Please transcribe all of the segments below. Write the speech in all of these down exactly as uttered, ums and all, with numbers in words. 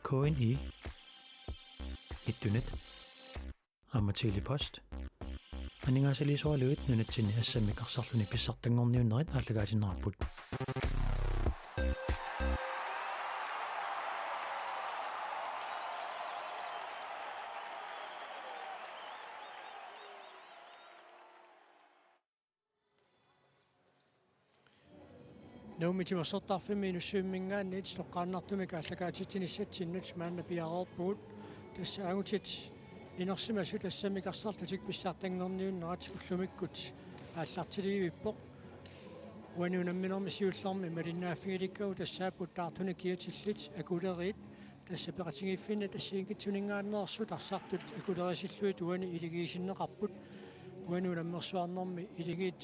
K N I, Ittunet, aamma Tele-Post aningaasaliisoralugit nunatsinni assammik arsarluni pissartanngorniunnerit aallakaatinneqarput. Nuummi timersortarfimmi Inussivimminngaanniit toqqaannartumik aallakaatitsinissatsinnut maanna piareerpugut. Tassa angutit inersimasut assammik arsarlutik pissartanngorniunnerat ullumikkut aallartilivippoq. Uani unamminermi siullermi malinnaaffigilikkagut tassaapput taartunik kiatillit akuleriit. Tassa peqatigiiffinnit assigiinngitsuninngaanneersut arsartut akulerisillugit uani iligiisinneqarput. Uani unammersuarnermi iligiit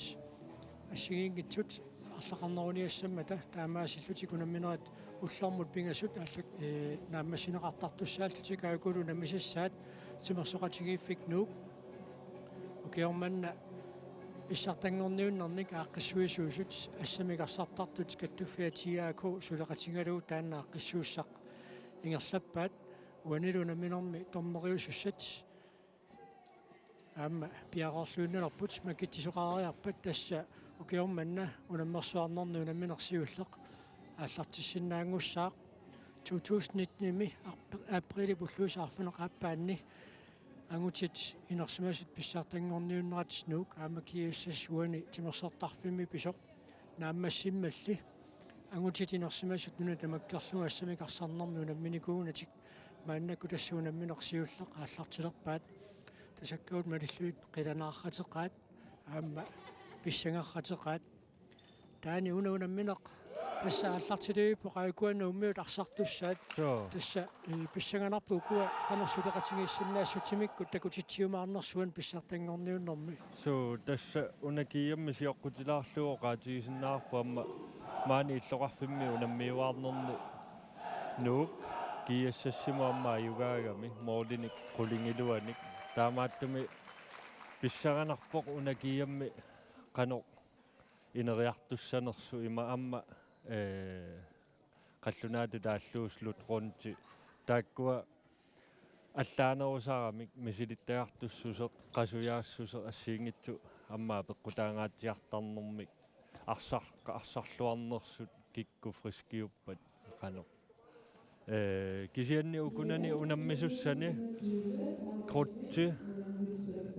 assigiinngitsut arlaqarneruniassammata taamaasillutik unamminerit ullormut pingasut aallak-, ee, naammassineqartartussaallutik, aajuku unammisassaat Timersoqatigiiffik Nuuk. Ukioq manna pissartanngorniunnernik aaqqissuisuusut assammik arsartartut Kattuffiat T A K suleqatigalugu taanna aaqqissuussaq ingerlappaat. Uanilu unamminermi dommeriusussat aamma piareerluinnalerput makitsisoqareriarpat, tassa ukioq manna unammersuarnerni unammineq siulleq aallartissinnaanngussaaq. To tusind nitten-imi ap-, aprilip ulluisa arfineq-aappaanni angutit inersimasut pissartanngorniunnerat Nuuk aamma G S S uani timersortarfimmi pisoq naammassimmalli angutit inersimasut nuna tamakkerlugu assammik arsarnermi unamminikuunatik maannakkut tassa unammineq siulleq aallartilerpaat. Tasakkavut malillugit qilanaarrateqaat aamma pissangarrateqaat. Taanna una unammineq tassa aallartilivippoq, aajuku Nuummiut arsartussaat. Suu. Tassa, ee, pissanganarpoq ukua qanoq suleqatigiissinnaassutsimikkut takutitsiumaarnersuan pissartanngorniunnermi. Suu, tassa una G M-i sioqqutilaarlugu oqaatigisinnaarpoq aamma maani illoqarfimmi unammiuaarnerni Nuuk G S S-imut aamma ajugaagami, målinik qulingiluanik. Taamaattumik pissanganarpoq una G M-i qanoq ineriartussanersoq ima aamma, ee, qallunaatut taallugu slutrundi. Taakkua allaanerusaramik misilittagartussuseq, qasujaassuseq assigiinngitsut aamma apeqqutaangaatsiartarnermik arsar-, arsarluarnersut kikkut friskiuppat qanoq. Ee, kisianni ukunani unammisussani krutsi,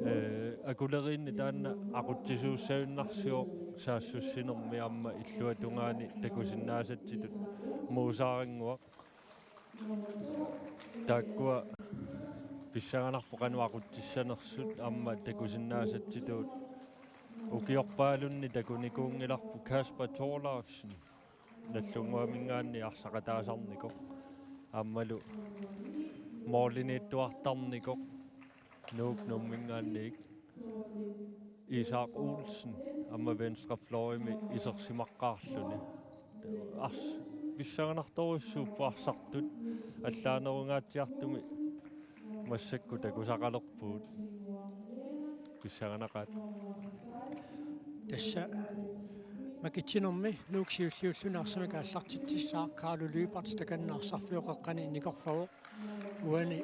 ee, akuleriinni taanna aqutsisuussagunnarsivoq saassussinermi aamma illuatungaani takusinnaasatsitut Muusaaranguaq. Taakkua pissanganarpoq qanoq aqutsissanersut aamma takusinnaasatsitut. Ukiorpaalunni takunikuunngilarput Kasper Thorleifsen Nagdlunguaminngaanniit arsaqataasarnikoq. Aammalu måliniittuartarnikoq Nuuk Nuumminngaanniit Isak Olsen aamma venstre fløjimi isersimaqqaarluni. Ars-, pissanganartorujussuupput arsartut allaanerungaatsiartumik massakkut takusaqalerpugut. Pissanganaqaat. Tassa makitsinermi Nuuk siulliulluni arsamik aallartitsissaaq, Carlo Lyberth takanna arsarfiup qeqqani nikorfavoq. Uani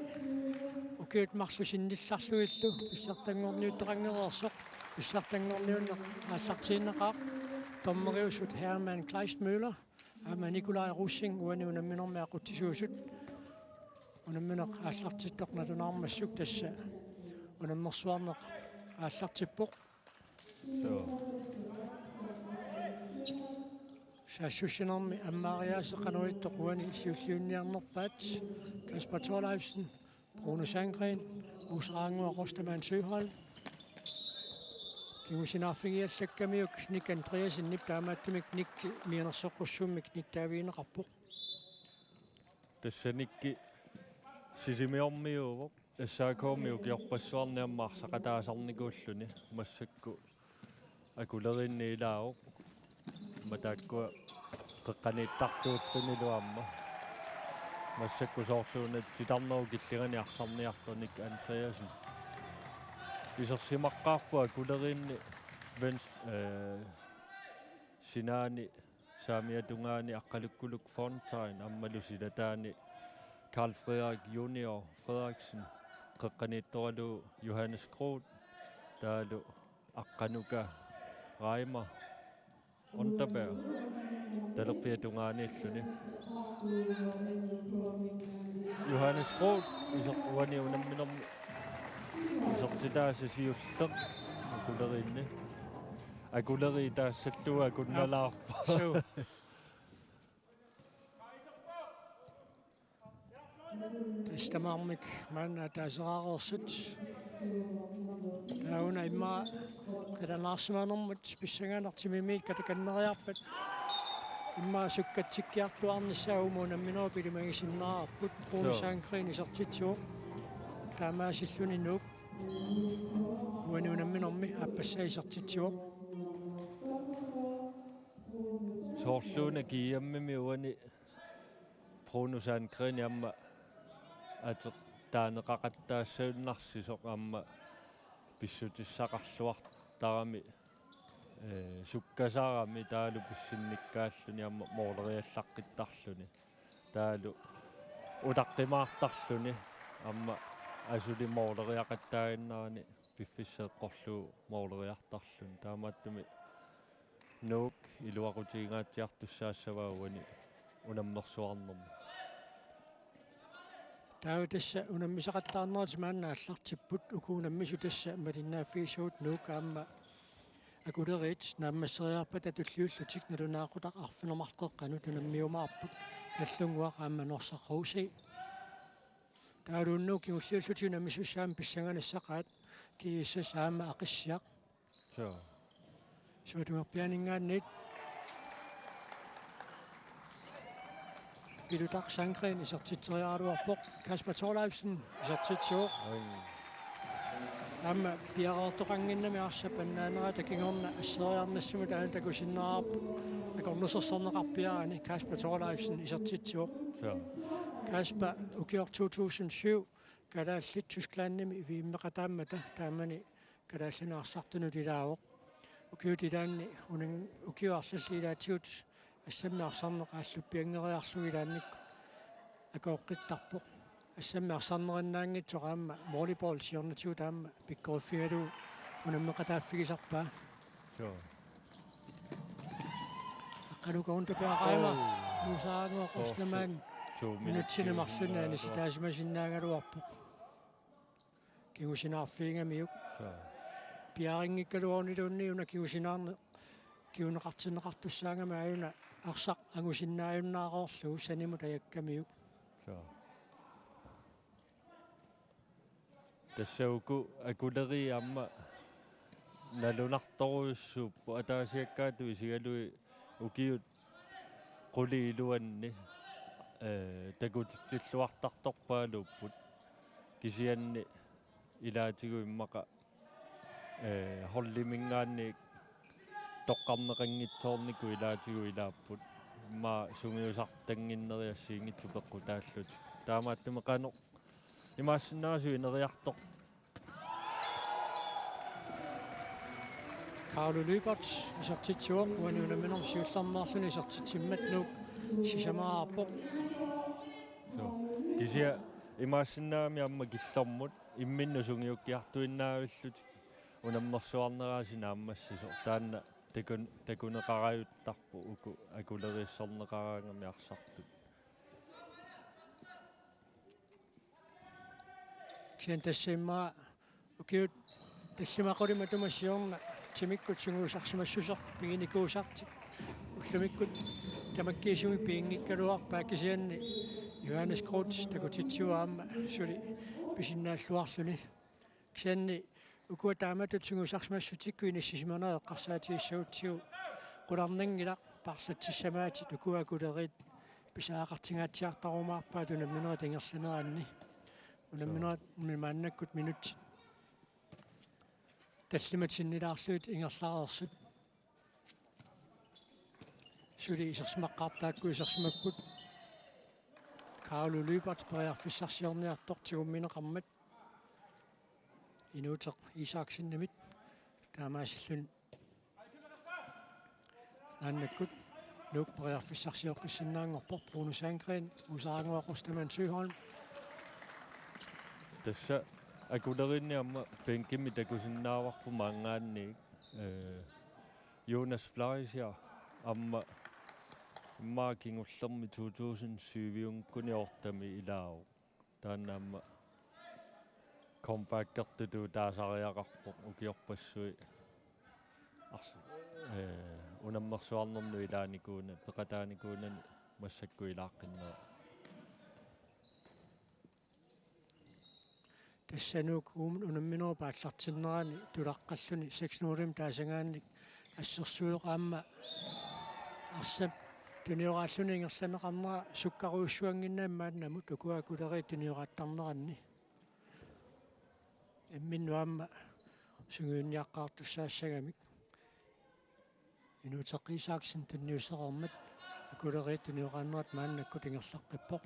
ukiut marluk sinnillarlugillu pissartanngorniuttoqanngereersoq, pissartanngorniunneq aallartiinnaqaaq. Dommeriusut Hermann Kleistmøller aamma Nikolaj Rosing uani unamminermi aqutsisuusut. Unammineq aallartittoq nalunaarmassuk tassa unammersuarneq aallartippoq. Suu. Saassussinermi ammaariaaseq qanoq ittoq uani siulliunniarnerpaat. Kasper Thorleifsen, Bruno Sandgreen, Muusaaranguaq Ostermann Søholm. Kingusinaarfigiallakkamiuk Nick Andreassenip, taamaattumik Nick mianersoqqussummik nittaavigineqarpoq. Tassa Nick Sisimiormiuuvoq. S A K-mi ukiorpassuarni aamma arsaqataasarnikuulluni massakkut akuleriinni ilaavoq. Aamma taakkua qeqqaniittartuullunilu aamma. Massakkut soorluuna titarnerup killingani arsarniartoq Nick Andreassen. Isersimaqqaarpoq akuleriinni vens-, ee, sinaani saamiatungaani Aqqalukkuluk Fontain aammalu silataani Karl Frederik Junior Frederiksen, qeqqaniittoralugu Johannes Groth, taavalu aqqanuka Reimer Unterberg, talerpiata tungaaniilluni. Johannes Groth isoq uani unamminermi isertitaasa siulleq akuleriinni. Akulerii taassallugu akunnalaarpoq. Suu. Tassa tamarmik maanna ataaseraareersut. Taava una immaqa qilanaarsimanermut pissanganartumik katakanneriarpat immaqa sukkatsikkiartuaarnissaa uuma unamminerup ilimagisinnaavarput. Rune Joo. Sandgreen isertitsivoq. Taamaasilluni Nuuk uani unamminermi aappassaa isertitsivoq. Soorluuna G M-imi uani Bruno Sandgreen aamma ateq taaneqaqattaassagunarsisoq aamma pissutissaqarluartarami, eh, sukkasarami taavalu pissinnikkaalluni aamma mooleriallaqqittarluni. Taavalu utaqqimaartarluni aamma asuli mooleriaqattaaginnarani piffissaq eqqorlugu mooleriartarluni. Taamaattumik Nuuk iluaqutigingaatsiartussaassavaa uani unammersuarnermi. Taava tassa unammisaqattaarnerit maanna aallartipput, uku unammisut tassa malinnaaffigisavut Nuuk aamma akuleriit naammasseriarpata tulliullutik nalunaaqutaq arfineq-marluk qeqqanut unammiumaarput Kallunnguaq aamma Norsaq H C. Taavalu Nuuk kingulliullutik unammisussaammat pissanganissaqaat G S S aamma Aqissiaq. Joo. Suatungerpiaaninngaanniit Pilutaq Sandgreen isertitseriaraluarpoq. Kasper Thorleifsen isertitsivoq. Oi. Aamma piareertoqannginnami arsap annaanerata kingorna asseriarnissamut aana takusinnaavarput akornusersorneqarpiarani Kasper Thorleifsen isertitsivoq. Joo. Kasper ukioq to tusind syv kalaallit Tysklandimi V M-eqataammata taamani kalaallinut arsartunut ilaavoq. Ukiut ilaanni unin-, ukiut arlallit ilaatigut assammik arsarneq aalluppianngeriarlugu ilaannikkut akooqqittarpoq. Assammik arsarnerinnaanngitsoq aamma volleyball siornatigut aamma pikkoriffigalugu unammeqataaffigisarpaa. Joo. Aqqanuka Unterberg Reimer. Oh. Musaango Soorlu Kostaman. To minutsini minutsini marlunni sinnaagaluarpoq. Anisitaasimasinnaagaluarpoq. Kingusinaarfigigamiuk. Joo. Piarinngikkaluaruniluunniit una kingusinaarne-, kinguneqartinneqartussaagami aajuna arsaq angusinnaajunnaarlugu sanimut ajakkamiuk. Joo. Tassa uku akulerii aamma nalunartorujussuupput ataasiakkaatut isigalugit ukiut qulit iluanni, eh, takutitsilluartartorpaaluupput. Kisianni ilaatigut immaqa, eh, holdiminngaanniit toqqarneqanngitsoornikut ilaatigut ilaapput. Immaqa sungiusartannginneriassiinngitsut peqqutaallutik. Taamaattumik qanoq imaassinnaavoq ineriartortoq. Kaarlo Lyberth isertitsivoq, uani unamminermi siullermeerluni isertitsimmat Nuuk sisamaarpoq. Suu. Kisianni imaassinnaagami aamma killormut imminnut sungiukkiartuinnavillutik unammersuarneraa naammassisoq. Taanna takun-, takuneqarajuttarpoq uku akuleriissorneqaraangamik arsartut. Kisianni tassa immaqa ukiut tallimat qulit matuma siorna timikkut sungiusarsimassuseq piginikuusartik. Ullumikkut tamakkiisumik piginngikkaluarpaat kisianni Johannes Groth takutitsivoq aamma suli pisinnaalluarluni. Kisianni ukua taamatut sungiusarsimassutikkut inissisimanerat eqqarsaatigissagutsigu qularnanngilaq paarlatsissamaatit ukua akuleriit pisariaqartingaatsiartarumaarpaat unamminerit ingerlaneranni. Unamminerit maannakkut minutsit tallimat sinnilaarlugit ingerlareersut. Suli isersimaqqaartaakkut isersimapput. Kaarlo Lyberth periarfissarsiorniartoq tigummineqarmat. Inuuteq Isaksenimit. Taamaasilluni maannakkut Nuuk periarfissarsioqqissinnaanngorpoq. Bruno Sandgren, Musa Rangua, Ostermann Søholm. Tassa Akuleriinni aamma bænkimi takusinnaavarput maanngaanniit. Øh, Jonas Fleischer aamma immaqa kingullermi to tusind syv-ikkuni ottemi ilaavoq. Taanna aamma comebackertutut taasariaqarpoq ukiorpassuit. Ars-, øh, unammersuarnernut ilaanikuuna, peqataanikuunani massakkut ilaaqqinneq. Tassa Nuuk uuma unamminerup aallartinnerani tulaqqalluni seks nul-imik taasagaanni assersueqaama arsap tunioraallutik ingerlanneqarnera sukkarujussuannginnami maannamut ukua Akuleriit tunioraattarneranni. Imminnut aamma sungiunniaqqaartussaassagamik. Inuuteq Isaksen tunniussereermat Akuleriit tunioraannerat maannakkut ingerlaqqippoq.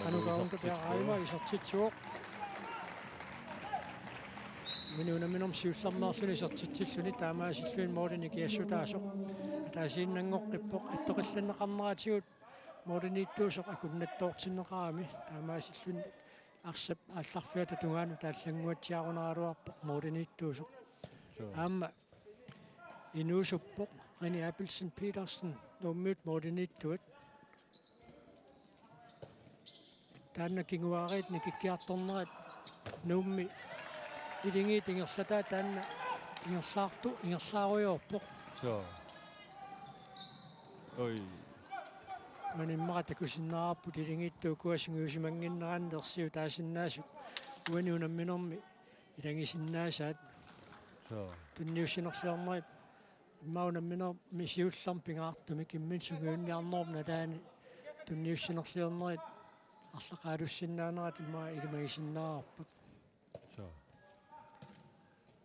Qanoq kaunta piaraajuma isertitsivoq. Minut unamminermi siullermeerluni isertitsilluni taamaasilluni målini kiassutaasoq. Ataasiinnanngoqqippoq attoqillanneqarneratigut måliniittuusoq akunnattoortinneqarami taamaasilluni arsap aallarfiata tungaanut taallannguatsiarunaraluarpoq måliniittuusoq. Suu. Aamma inuusuppoq René Abelsen Petersen Nuummiut måliniittuat. Taanna kinguaariit nikikkiartornerat Nuummi ilingit ingerlataa taanna ingerlaartu-, ingerlaarujoorpoq. Suu. Oj. Uani immaqa takusinnaavarput ilingit ukua sungiusimannginneranni ersiutaasinnaasut uani unamminermi ilagisinnaasaat. Suu. Tunniussinerliornerit immaqa unamminermi siullermi pingaartumik imminut sungiunniarnerup nalaani tunniussinerliornerit arlaqaalussinnaanerat immaqa ilimagisinnaavarput. Suu.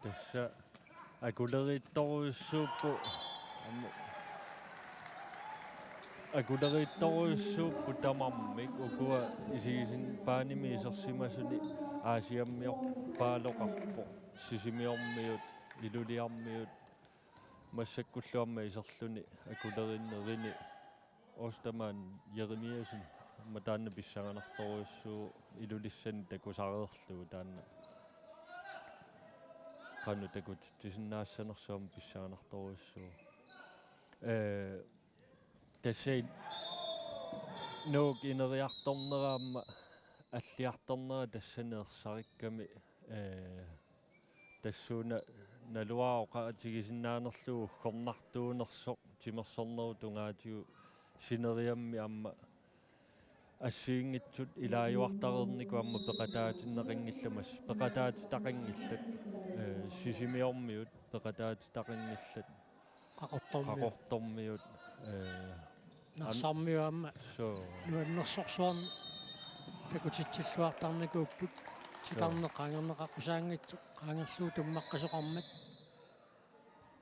Tassa Akuleriittorujussuupput. Am-, Akuleriittorujussuupput tamarmik ukua isigisin-, paanimi isersimasuni Aasiammiorpaaloqarpoq. Sisimiormiut, Iluliarmiut, massakkullu aamma iserluni Akuleriinni René Ostermann Jeremiassen aamma taanna pissanganartorujussuuvoq Ilulissani takusareerlugu taanna. Qanoq takutitsisinnaassanersoq aamma pissanganartorujussuuvoq. Ee, tassa Nuuk ineriartornera aamma alliartornera tassani ersarikkami, ee, tassuuna naluara oqaatigisinnaanerlugu uggornartuunersoq timersornerup tungaatigut sineriammi aamma assigiinngitsut ilaajuartareernikuupput aamma peqataatinneqanngillat, peqataatitaqanngillat, ee, Sisimiormiut peqataatitaqanngillat. Qaqortormiut. Qaqortormiut, ee, Narsarmiut aamma. Suu. Nuannersorsuarnik takutitsilluartarnikuupput. Suu. Titarneq qaangerneqaqqusaanngitsoq qaangerlugu tummaqqasoqarmat.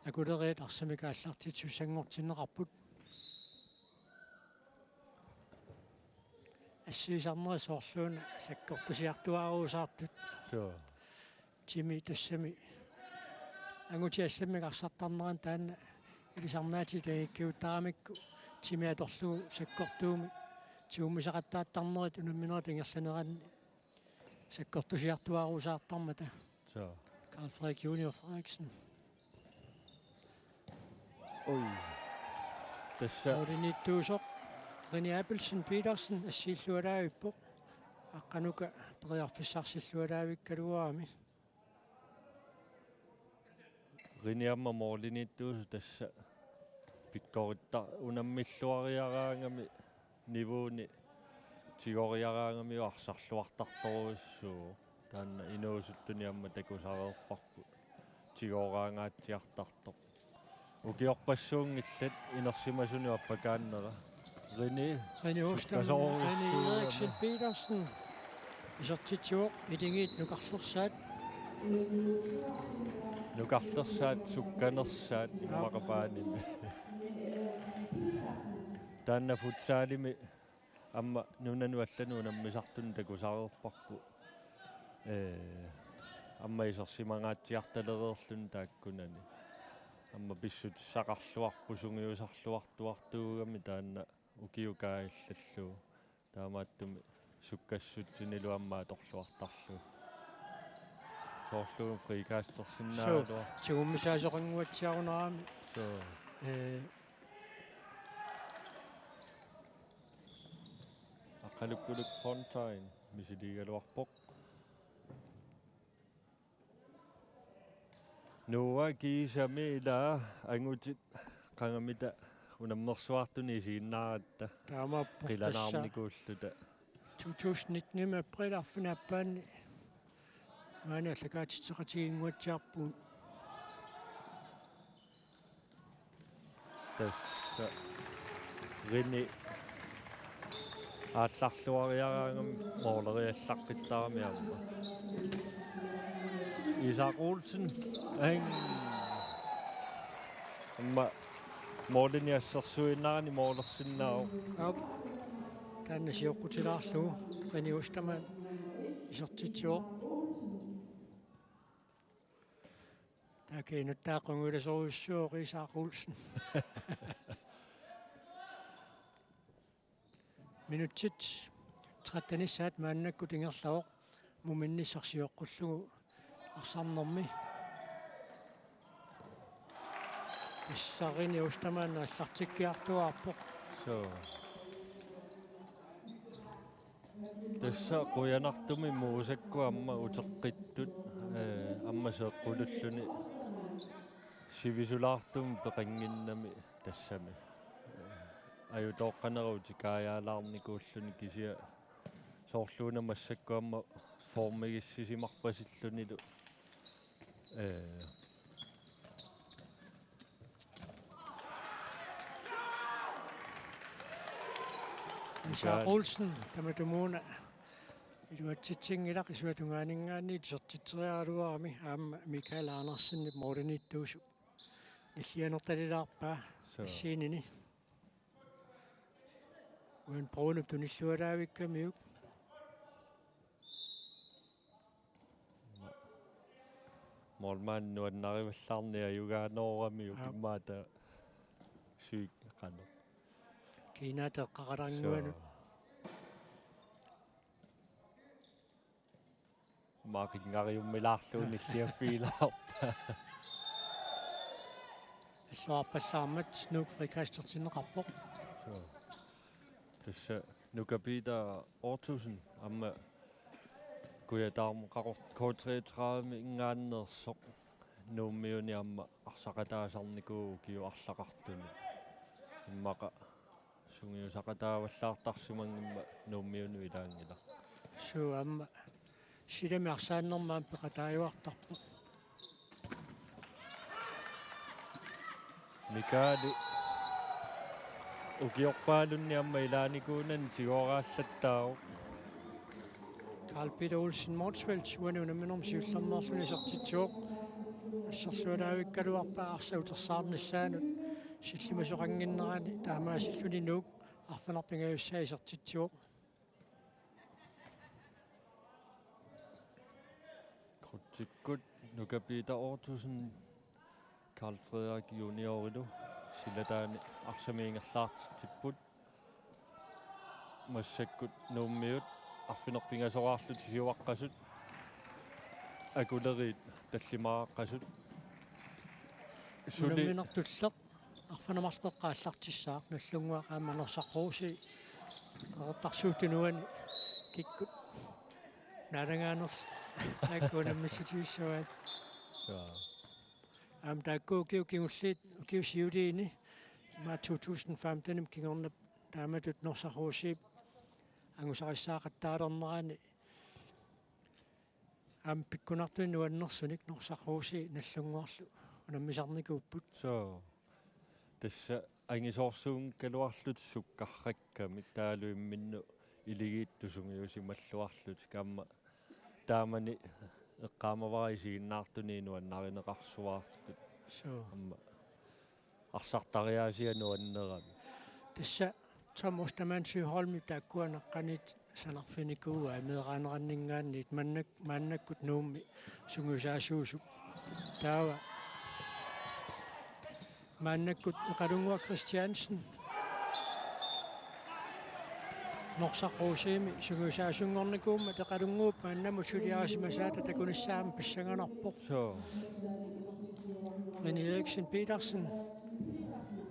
Akuleriit arsamik aallartittussanngortinneqarput. Assiisarnerit soorluuna sakkortusiartuaaruusaartut. Suu. Timi tassami angutit assammik arsartarnerani taanna ilisarnaatit ilagikkiuttaramikku timi atorlugu sakkortuumik tigummisaqattaartarnerit unamminerit ingerlaneranni sakkortusiartuaaruusaartarmata. Suu. Carl Frederik Junior Frederiksen. Oj. Tassa. Måliniittuusoq René Abelsen Petersen assiillualaavippoq. Aqqanuka periarfissarsillualaavikkaluarami. René aamma måliniittuusoq tassa pikkoritta unammilluariaraangami niveauni tigoriaraangamiuk arsarluartartorujussuuvoq. Taanna inuusuttunik aamma takusareerparput. Tigooraangaatsiartartoq. Ukiorpassuunngillat inersimasunut appakaannera. René. René Ostermann, René Eriksen Petersen. Isertitsivoq ilingit nukarlersaat. Nukarlersaat, sukkanersaat, aap, immaqa paanimi. Taanna futsalimi aamma nunanut allanut unammisartunut takusareerparput. Ee, Aamma isersimangaatsiartalereerluni taakkunani. Aamma pissutissaqarluarpoq sungiusarluartuartuugami taanna ukiukaallalluu. Taamaattumik sukkassutsinilu aamma atorluartarlugu. Soorluuna frikastersinnaagaluaq. Suu, tigummisaasoqannguatsiarunarami. Suu. Ee. Aqqalukkuluk Fontain misiligaluarpoq. Noah kiisami ila angutit qangamita unammersuartuni isiginnaaratta. Taamaappoq tassa. Qilanaarnikuulluta. To tusind nitten april arfineq-aappaanni maani allakaatitseqatiginnguatsiarpugut. Tassa Rini aallarluariaraangami mooleriallaqqittarami aamma. Isak Olsen. Aing. Aamma moolini assersuinnarani moolersinnaavoq. Aap. Taanna sioqqutilaarlugu Rini Ostermann isertitsivoq. Taakku inuttaaqqunnguilasorujussuuvoq Isak Olsen. Minutsit trettenissaat maannakkut ingerlavoq, muminnissaq sioqqullugu arsarnermi. Tassa Rini Ostermann aallartikkiartuaarpoq. Suu. Tassa qujanartumik Muusakku aamma uteqqittut, ee, aamma seeqqululluni sivisulaartumik peqannginnami tassami. Ee, ajutooqqaneruutikaajaalaarnikuulluni kisianni soorluuna massakkut aamma formigissisimarpasillunilu. Ee, Isak Olsen, tamatumuuna iluatsitsinngilaq, isuata tungaaninngaanniit isertitseriaraluarami, aamma Mikael Andersenip mooliniittuusup nillianertalilaarpaa. Suu. Assiinini. Uan Brunip tunillualaavikkamiuk. Målmand nuannarivallaarneq ajugaanooramiuk. Aap. Immaqa taava syg qanoq. Kiinaata eqqaqalaannguanut. Suu. Immaqa qinngariummilaarlugu nilliaffigilaarpaa. Illuarpallaarmat Nuuk frikastertinneqarpoq. Suu. Tassa Nuka Peter Ottosen aamma Kujataarmi qaqor-, K treogtredive-minngaanneersoq Nuummiuni aamma arsaqataasarnikuuvoq ukiut arlaqartuni. Immaqa sungiusaqataavallaartarsimanngimmat Nuummiunut ilaanngilaq. Suu, aamma silami arsaannermi aamma peqataajuartarpoq. Mikaeli ukiorpaalunni aamma ilaanikuunani tigoraallattaavoq. Karl Peter Olsen Motzfeldt uani unamminermi siullermeerluni isertitsivoq. Assersualaavikkaluarpaa arsaq utersaarnissaanut sillimasoqannginnerani, taamaasilluni Nuuk arfineq-pingajussaa isertitsivoq. Krutsikkut Nuka Peter Ottosen, Karl Frederik juniorilu silataani arsami ingerlaartitsipput. Massakkut Nuummiut arfineq-pingasoraarlutik siuaqqasut akuleriit tallimaaqqasut. Suli unamminertulleq arfineq-marluk eqqaallartissaaq, Nagdlunguaq aamma Norsaq Rosii qeqertarsuup tunuani kikkut naalagaanersut taakku unammissutigissuaat. Suu. Aamma taakku ukiut kingulliit, ukiut siuliini, immaqa to tusind femten-imi kingorna taamatut Norsaq Rosiip angusarissaaqattaalernerani aamma pikkunartunik nuannersunik Norsaq Rosii Nagdlunguarlu unammisarnikuupput. Suu. Tassa angisoorsuunngikkaluarlutik sukkarrakkamik taavalu imminnut iligiittut sungiusimalluarlutik aamma taamani eqqaamavara isiginnaartuni nuannarineqarsuaartut. Suu. Aamma arsartariaasia nuannerami. Tassa Tom Ostermann Søholmip taakkua naqqaniit sanarfinikuuai meeraaneranninngaanniit maannak-, maannakkut Nuummi sungiusaasuusup. Taava maannakkut Eqalunnguaq Christiansen Norsaq Rosimi sungiusaasunngornikuummat Eqalunnguup maannamut suliarisimasaata takunissaanut pissanganarpoq. Suu. René Eriksen Petersen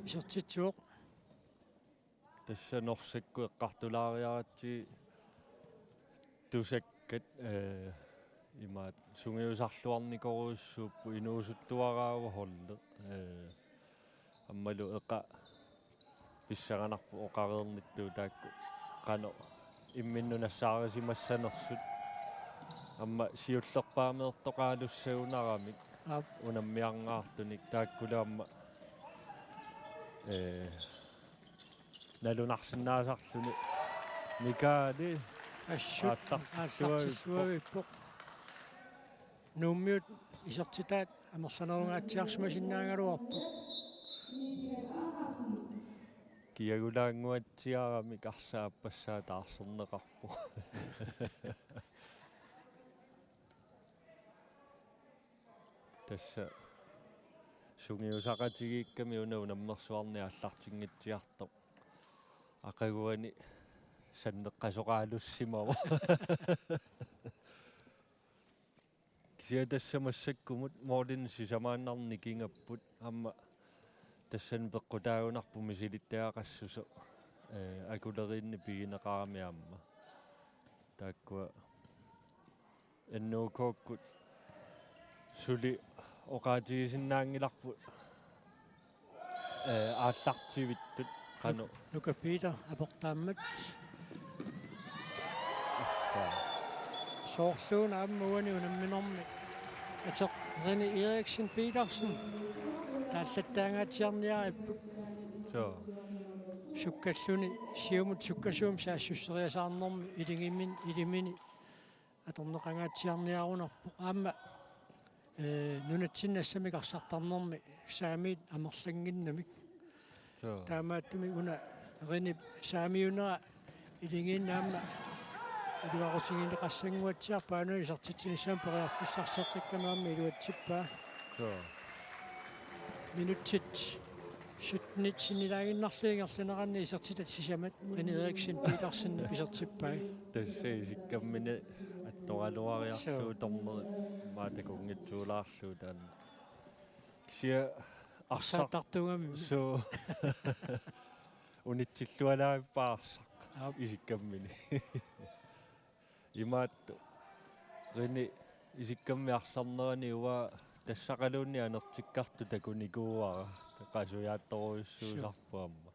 isertitsivoq. Tassa Norsakkut eqqartulaariaratsigit tusakkat, eh, imaattoq sungiusarluarnikorujussuupput, inuusuttuaraavoq holdi. Eh, aammalu Eqaq pissanganarpoq oqareernittut taakku qanoq imminnut nassaarisimassanersut. Aamma siullerpaameertoqaalussagunaramik. Aap. Unammiarngaartunik taakkulu aamma, eh, nalunarsinnaasarluni. Mikaeli. Assut aallartilluavippoq. Aallartilluavippoq. Nuummiut isertitaat amerlanerungaatsiarsimasinnaagaluarput. Kiagulaannguatsiaramik arsaq aappassaa taarserneqarpoq. Tassa sungiusaqatigiikkami una unammersuarni aallartinngitsiartoq. Aqaguani sanneqqasoqaalussimavoq. Kisianni tassa massakkumut målinik sisamaannarnik nikingapput aamma tassani peqqutaagunarpoq misilittagaqassuseq, eh, Akuleriinni pigineqarami aamma. Taakkua N O K-kkut suli oqaatigisinnaanngilarput, eh, aallartivittut qanoq. Nuka Peter aportaammat. Assa. Soorluuna aamma uani unamminermi ateq René Eriksen Petersen taallattaangaatsiarniarippoq. Suu. Sukkalluni siumut sukkasuumik saassusseriasaarnermi iligimin-, ilimini atorneqangaatsiarniarunarpoq. Aamma, eh, nunatsinni assamik arsartarnermi saamiit amerlannginnamik. Suu. Taamaattumik una Renip saamiunera iligiinnaq aamma iluaqutigineqassannguatsiarpoq, aana isertitsinissamut periarfissarsiortakkami aamma iluatsippaa. Suu. Minutsit syttenit sinnilaaginnarlugit ingerlaneranni isertitat sisamat René Eriksen Petersenip isertippai. Tassa isikkamminik attoraluariarlugu. Suu. Dommerit maani takunngitsuulaarlugu taanna. Kisianni arsaq arsaattartuugami. Suu. Unitsillualaarpaa arsaq. Aap. Isikkamminik. Imaattoq René isikkamminik arsarnerani uanga tassaqaluunniit anertikkartoq takunikuuara. Qasujaattorujussuusarpoq aamma.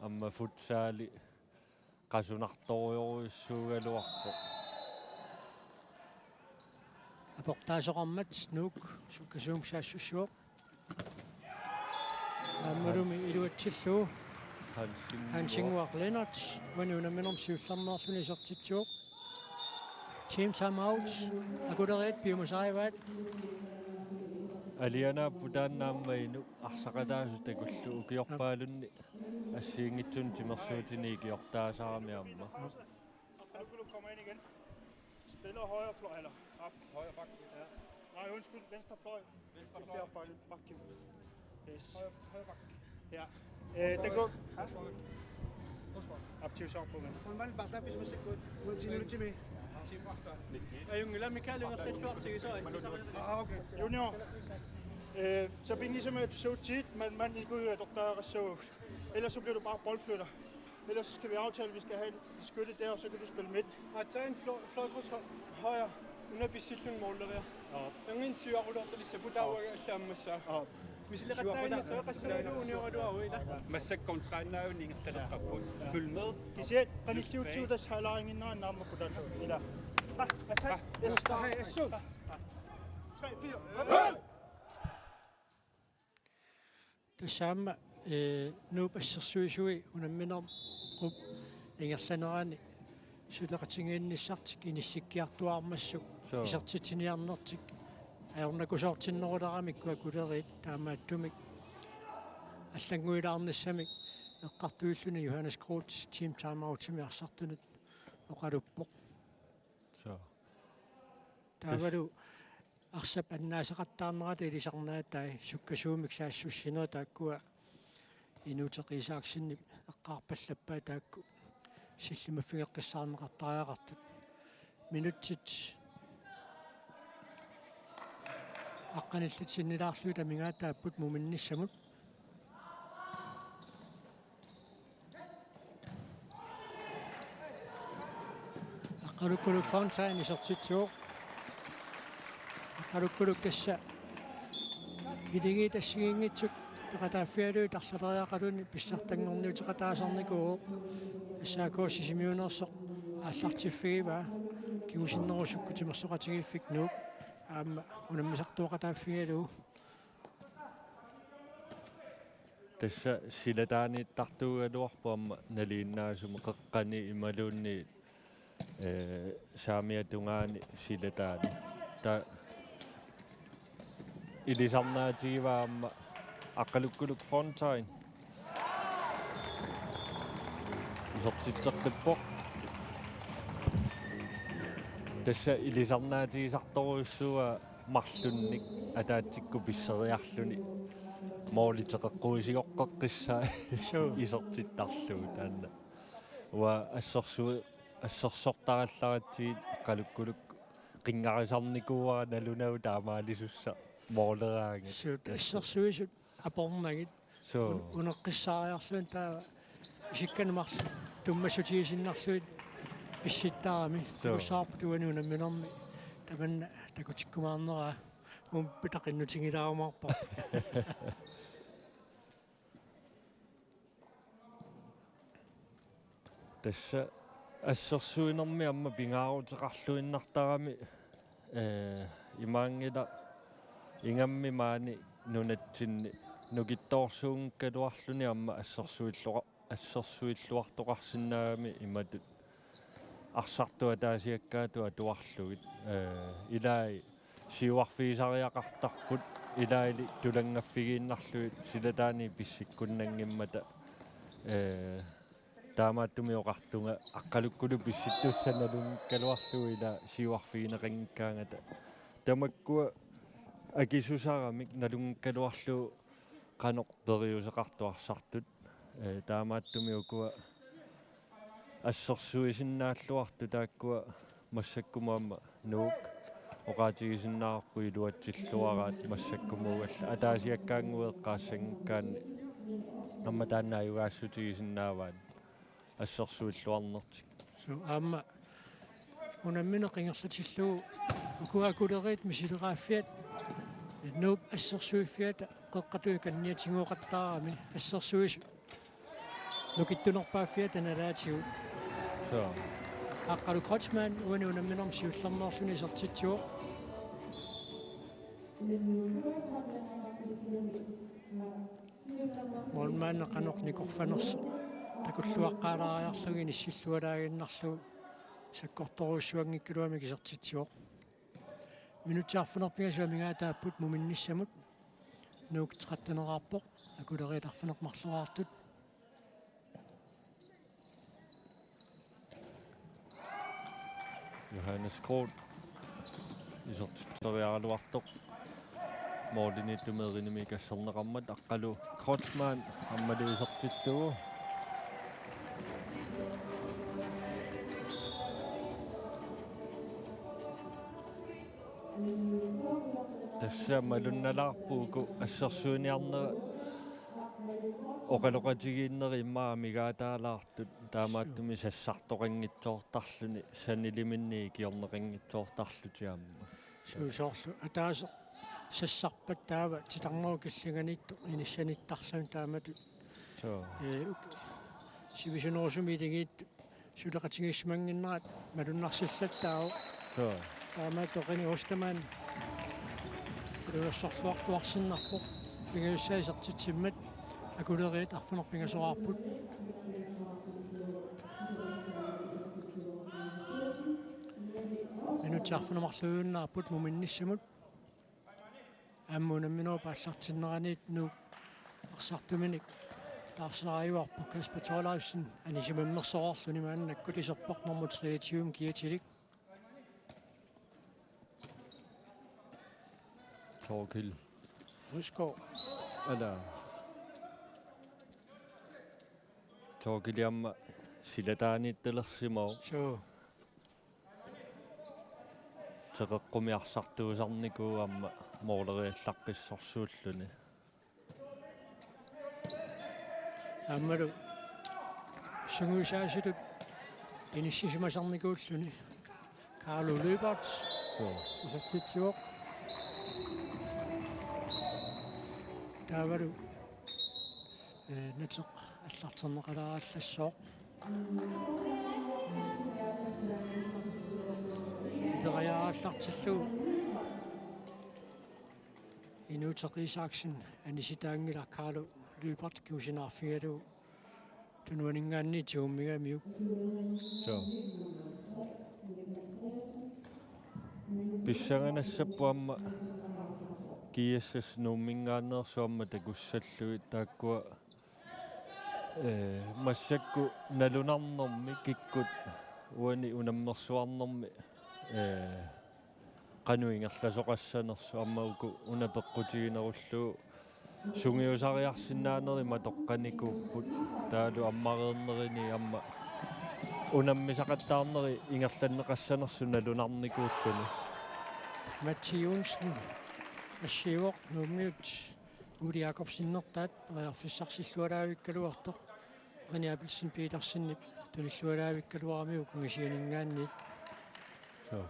Aamma futsali qasunartorujorujussuugaluarpoq. Aportaasoqarmat Nuuk sukkasuumik saassussivoq. Aammalumi iluatsillugu Hansen Hansen Nguaq Lennert, uani unamminermi siullermeerluni isertitsivoq. Team timeout, Akuleriit piumasarivaat. Alianaapput taanna aamma inuk arsaqataasut takullugu ukiorpaalunni assigiinngitsunik timersuutinik ikiortaasarami aamma. Akuluk kommer ind igen. Spiller højre fløj, eller op. Højre bak. Ja. Nej, undskyld, venstre fløj. Venstre fløj. Bak, bak. Yes. Højre, højre bak. Ja. Øh, den går. Op til så på, men. Hun var bare der, hvis man ser godt. Hun er til nu til mig. Ajunngilaq, Mikael, ingerlalluartigisoq. Ah, okay. Junior. Øh, så bliver ligesom et så tit, man, man ikke ud af doktor, så ellers så bliver du bare boldflytter. Ellers så skal vi aftale, at vi skal have en skytte der, og så kan du spille midt. Aatsaat flø-, fløjkryds hø-, højre. Una pissilluni måleriaq. Joo. Angin siuaruloortalissapput taava allammassaa. Joo. Misileqattaarnissaq qassaluunniit unioraluaruit ila. Massakkut kontrainnaavunni ingerlaleqqapput. Følg med. Kisianni qanilliutsigu tassa halaaringinnerani naammakkut taanna. Ila. Hej, hej. Yes. Hej, hej. Tre, fire. Tassa aamma, eh, Nuup assersuisui unamminerup ingerlanerani suleqatigiinnissartik inissikkiartuaarmassuk. Suu. Isertitsiniarnertik ajornakusoortinneruleramikku Akuleriit, taamaattumik allannguilaarnissamik eqqartuilluni Johannes Groth team timeoutimik arsartunut oqaluppoq. So. Taavalu arsap annaaseqattaarnerata ilisarnaatai sukkasuumik saassussinerat taakkua Inuuteq Isaksenip eqqaarpallappai taakku sillimaffigeqqissaarneqartariaqartut. Minutsit aqqanillit sinnilaarlugit amigaataapput muminnissamut. Aqqalukkuluk Fontain isertitsivoq. Aqqalukkuluk tassa iligiit assigiinngitsut peqataaffigalugit arlaleriaqaluni pissartanngorniuteqataasarnikuuvoq. S A K Sisimiuneersoq aallartiffigivaa kingusinnerusukkut timersoqatigiiffik Nuuk aamma unammisartuaqataaffigalugu. Tassa silataaniittartuugaluarpoq aamma nalinginnaasumik qeqqani imaluunniit, eh, saamiata tungaani silataani. Ta ilisarnaatigivaa aamma Aqqalukkuluk Fontain. Isertitseqqippoq. Tassa ilisarnaatigisartorujussuuaa marlunnik ataatsikkut pisseriarluni mooliteqeqquisigoqqeqqissaa Suu. Isertittarlugu taanna. Uanga assersu-, assersortarallaratsigit Aqqalukkuluk qinngarisarnikuuara nalunagu taamaalisussaq mooleraangat. Suu, assersuisut apornagit. Suu. Un-, uneqqissaariarlugit taava isikkanik marluk tummassutigisinnarlugit pissittarami. Suu. Takussavarput uani unamminermi tamanna takutikkumaarneraa. Uumpi taqinnutigilaarumaarparput. Tassa assersuinermi aamma pingaaruteqarluinnartarami, eh, imaanngilaq ingammik maani nunatsinni nukittoorsuunngikkaluarluni aamma assersuilluqa-, assersuilluartoqarsinnaagami imatut arsartut ataasiakkaatut atuarlugit, eh, ilai siuarfigisariaqartarput ilaali tulanngaffigiinnarlugit silataani pissikkunnanngimmata, eh, taamaattumik oqartunga Aqqalukkuluk pissittussaq nalunngikkaluarlugu ila siuarfigineqanngikkaangata. Tamakkua akisusaramik nalunngikkaluarlugu qanoq periuseqartut arsartut. Eh, taamaattumik ukua assersuisinnaalluartut taakkua massakkumut aamma Nuuk oqaatigisinnaavarput iluatsilluaraat massakkumut uagut ataasiakkaannguit eqqaassanngikkaanni aamma taanna ajugaassutigisinnaavaat assersuilluarnertik. Suu, aamma unammineq ingerlatillugu ukua akuleriit misileraaffiat Nuup assersuiffiata qeqqatut kanniatigooqattaarami assersuisut nukittunerpaaffiata nalaatigut. Suu. Aqqaluk Kreutzmann uani unamminermi siullermeerluni isertitsivoq. Målmandi qanoq nikorfanersoq takulluaqqaalaariarlugu inissillualaaginnarlugu sakkortorujussuanngikkaluamik isertitsivoq. Minutsit arfineq-pingasut amigaataapput muminnissamut. Nuuk tretten-eraarpoq, akuleriit arfineq-marloraartut. Johannes Groth isertitseriaraluartoq. Målimiittumik erinimmi kasserneqarmat Aqqaluk Kreutzmann aammalu isertillugu. Tassa malunnalaarpoq uku assersuiniarnerat oqaloqatigiinnerit immaqa amigaataalaartut taamaattumik sassartoqanngitsoortarluni saniliminnik ikiorneqanngitsoortarlutik aamma. Suu, soorlu ataaseq sassarpat taava titarnerup killinganiittoq inissanittarluni taamatut. Suu. Ee, uk-, sivisunerusumik iligiittut suleqatigiissimannginnerat malunnarsillattaarpoq. Suu. Taamaattoq René Ostermann iluarsorluartuarsinnarpoq. Pingajussaa isertitsimmat akuleriit arfineq-pingasoraarput. Minutsit arfineq-marluinnaapput muminnissamut. Aamma unamminerup aallartinneraniit Nuuk arsartuminik Taarseraajuarpoq Kasper Thorleifsen anisimammersoqarluni, maannakkut iserpoq nummer treogtyve Kiatilik. Thorkild. Ryskov. Ala. Thorkildi aamma silataaniittalersimavoq. Suu. Teqeqqumi arsartuusarnikuuvoq aamma mooleriallaqqissorsuulluni. Aammalu sungiusaasutut inissisimasarnikuulluni. Carlo Lyberth. Joo. Isertitsivoq. Taavalu, eh, nateq allarterneqalaarallassaaq. Periarallartillugu Inuuteq Isaksen anisitaanngilaq, Carlo Lyberth kingusinnaarfigalugu tunuaninngaanniit tigummigamiuk. Suu. Pissanganassapput aamma G S S Nuumminngaanneersut aamma takussallugit, taakkua, eh, massakkut nalunarnermi kikkut uani unammersuarnermi, eh, qanoq ingerlasoqassanersut, aamma uku una peqqutiginerullugu sungiusariarsinnaanerit matoqqanikuupput, taavalu ammareernerini aamma unammisaqattaarneri ingerlanneqassanersut nalunarnikuulluni. Matti Johnsen assigivoq Nuummiut Ole Jakobsenertaat periarfissarsillualaavikkaluartoq. René Abelsen Petersenip tunillualaavikkaluaramiuk angisianinngaanniit. Suu.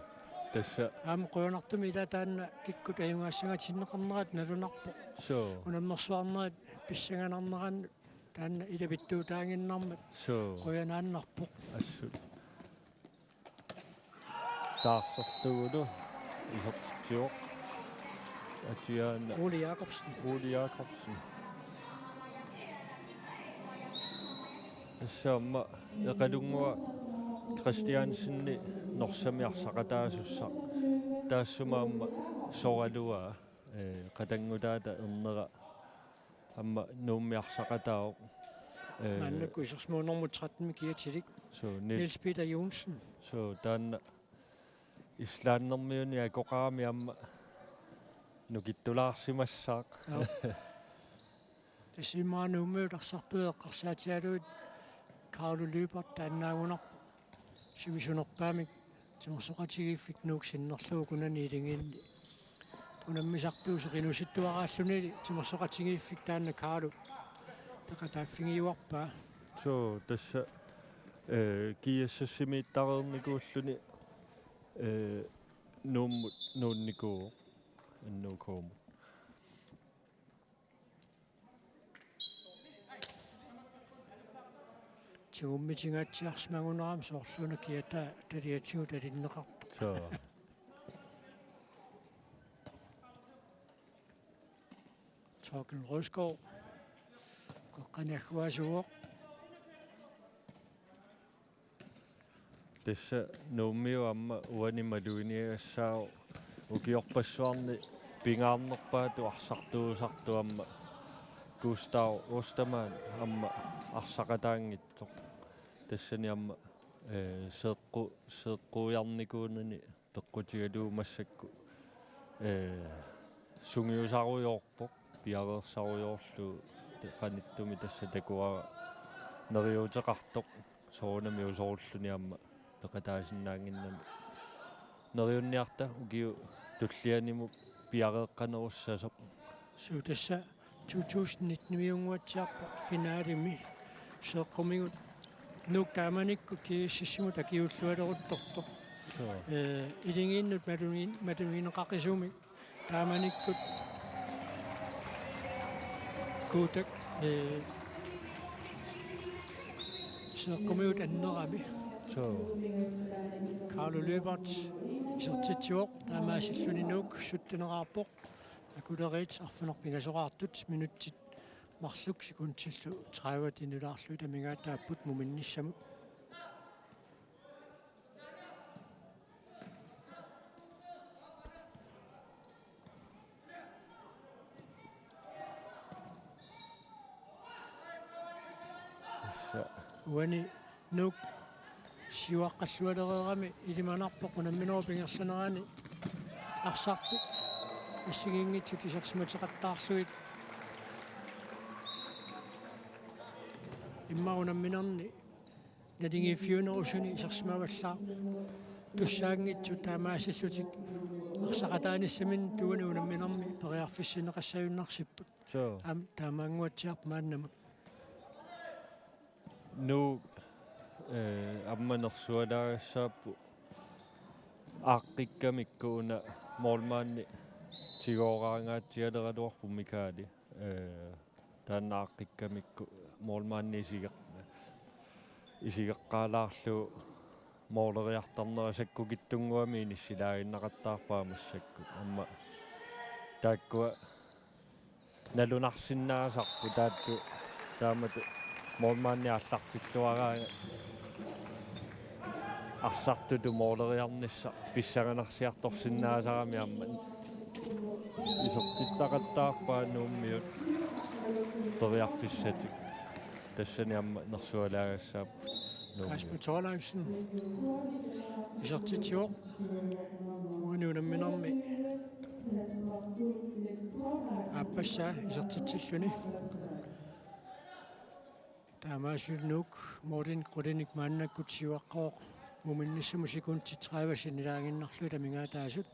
Tassa. Aamma qujanartumik ila taanna kikkut ajugaassangatinneqarnerat nalunarpoq. Suu. Unammersuarnerit pissanganarnerannut taanna ilivitsuutaaginnarmat. Suu. Qujanaannarpoq. Assut. Taarserlugulu isertitsivoq. Atiaana Ole Jakobsen. Ole Jakobsen. Tassa aamma Eqalunnguaq Christiansen Norsami arsaqataasussaq. Taassuma aamma soraluaa, eh, qatanngutaata ernera aamma Nuummi arsaqataavoq. Eh, maannakkut isersimasoq nummer tretten Kiatilik. Suu, Niels. Niels Peter Johnsen. Suu, taanna islandimiunit akoqarami aamma nukittulaarsimassaaq. Joo. Tassa immaqa Nuummiut arsartuut eqqarsaatigalugit Carlo Lyberth taannaagunarpoq. Sivisunerpaamik timersoqatigiiffik Nuuk sinnerlugu kunani iligiinni unammisartuusoq, inuusuttuaraalluni timersoqatigiiffik taanna Carlo peqataaffigiuarpaa. Suu, tassa, eh, G S S-imiittareernikuulluni, eh, Nuummut nuunnikuuvoq N O K-mut. Tigummitinngatsiarsimagunarami soorluuna kiataa taliatigut talinneqartoq. Suu. Thorkild Røsgaard. Qeqqani agguaasuuvoq. Tassa Nuummiut aamma uani maluginiagassaavoq ukiorpassuarni pingaarnerpaatut arsartuusartut aamma Gustav Ostermann aamma arsaqataanngitsoq. Tassani aamma, eh, seeqqu-, seeqquujarnikuunani peqqutigalugu massakkut, eh, sungiusarujoorpoq, piareersarujoorlugu, te-, qanittumi tassa takuara neriuuteqartoq, soorunami usorulluni aamma peqataasinnaannginnami. Neriunniarta ukiut tullianimut piareeqqanerussasoq. Suu, tassa to tusind nitten-imiunnguatsiarpoq finalemi seeqqumigut Nuuk taamanikkut G S S-imut akiuullualeruttortoq. Suu. Eh, iligiinnut malugin-, malugineqaqisumik taamanikkut Kuutak, eh, seeqqumigut annerami. Suu. Carlo Lyberth isertitsivoq, taamaasilluni Nuuk sytteneraarpoq. Akuleriit arfineq-pingasoraartut, minutsit marluk sekundillu tredive nulaarlugit amigaataapput muminnissamut. Uani Nuuk siuaqqallualereerami ilimanarpoq unamminerup ingerlanerani arsartut assigiinngitsut isersimateqattaarlugit. Immaqa unamminerni naligiiffiunerusuni isersimavallaaq tussaanngitsut taamaasillutik arsaqataanissaminnik uani unamminermi periarfissinneqassagunarsipput. Suu. Aamma taamaannguatsiarpoq maannamut. Nuuk, eh, aamma nersualaagassaapput aaqqikkamikku una målmandi tigooraangaatsialeraluarpoq Mikaali. Eh, taanna aaqqikkamikku målmandi isigeq-, isigeqqaalaarlugu måleriartarnera sakkukitsunnguamik inissilaaginnaqattaarpaa massakkut. Aamma taakkua nalunarsinnaasarput taakku taamatut målmandi aallartilluaraangat arsartutut måleriarnissaq pissanganarsiartorsinnaasarami aamma isertittaqattaarpaa Nuummiut periarfissatik. Tassani aamma nersualaagassaapput Nuummiut. Kasper Thorleifsen isertitsivoq uani unamminermi aappassaa isertitsilluni. Taamaasilluni Nuuk målinik qulinik maannakkut siuaqqavoq muminnissamut sekundit tredive sinnilaaginnarlugit amigaataasut.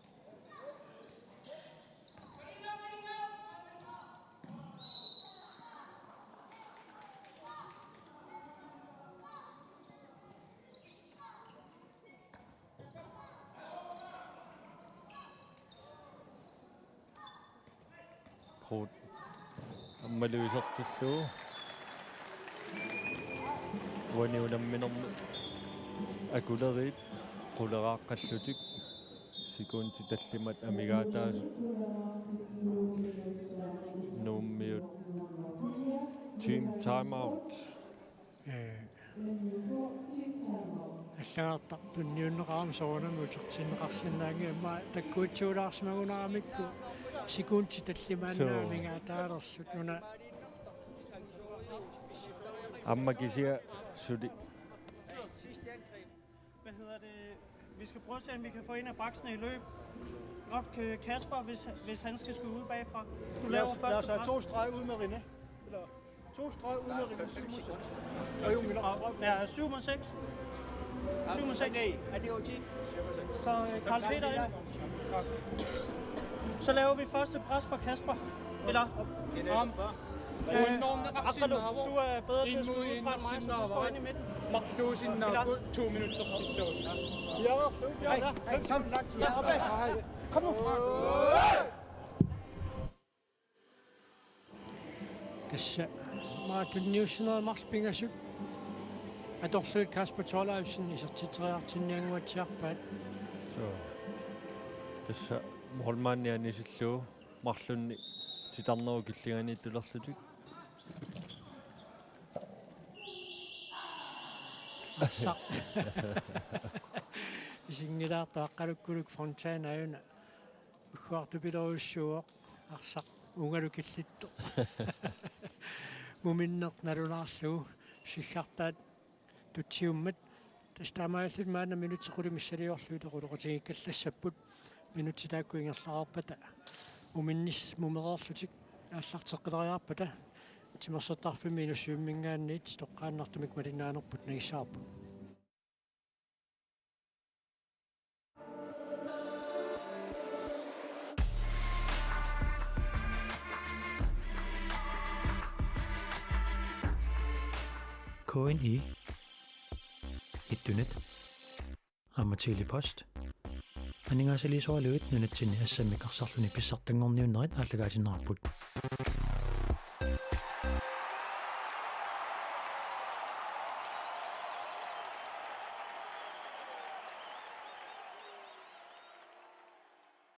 Krug aammalu isertillugu. Uani unamminermi akuleriit quleraaqqallutik sekundit tallimat amigaataasut. Nuummiut team timeout. Ee, allagartaq tunniunneqarami soorunami utertinneqarsinnaanngilaq, immaqa takkuitsuulaarsimagunaramikku sekundit tallimaannaat Suu. Amigaataalersut una. Aamma kisianni suli. Hvad hedder det? Vi skal prøve at se, om vi kan få en af baksene i løb. Nok, øh, Kasper, hvis, hvis han skal skyde ud bagfra. Du Lad laver os, lad første os have pres. To streg ud med René. Eller to streg ud med René. Syv mod seks. Og jo, min op. Ja, syv mod seks. Syv mod seks. Nej, er det O G? Så, øh, Karl Peter ind. Så laver vi første pres for Kasper. Eller? Om. Øh, Akbalu, du er bedre til at skyde ud fra end mig, så du står inde i midten. Marluusinnaagu to minutsit sissagut. Ja, fem sekund lang tid. Ja, okay. Kom nu. Tassa maatuniussinera marluk pingasut atorlugit Kasper Thorleifsen isertitseriartinniannguatsiarpaat. Suu. Tassa målmandi anisillugu marlunnik titarnerup killinganiittulerlutik. Arsaq. Isinngilaartoq Aqqalukkuluk Fontaine ajuna. Ugguartupilerujussuuvoq arsaq ungalu killittoq. Muminneq nalunaarlugu siggartaat tutsiummat. Tassa taamaalillutik maanna minutsit qulit missiliorlugit oqaloqatigiikkallassapput. Minutsit taakku ingerlareerpata muminnissaq mumereerlutik aallarteqqileriarpata timersortarfimmi Inussivimminngaanniit toqqaannartumik malinnaanerput nangissavarput. K N I, Ittunet, aamma Tele-Post aningaasaliisoralugit nunatsinni assammik arsarluni pissartanngorniunnerit aallakaatinneqarput.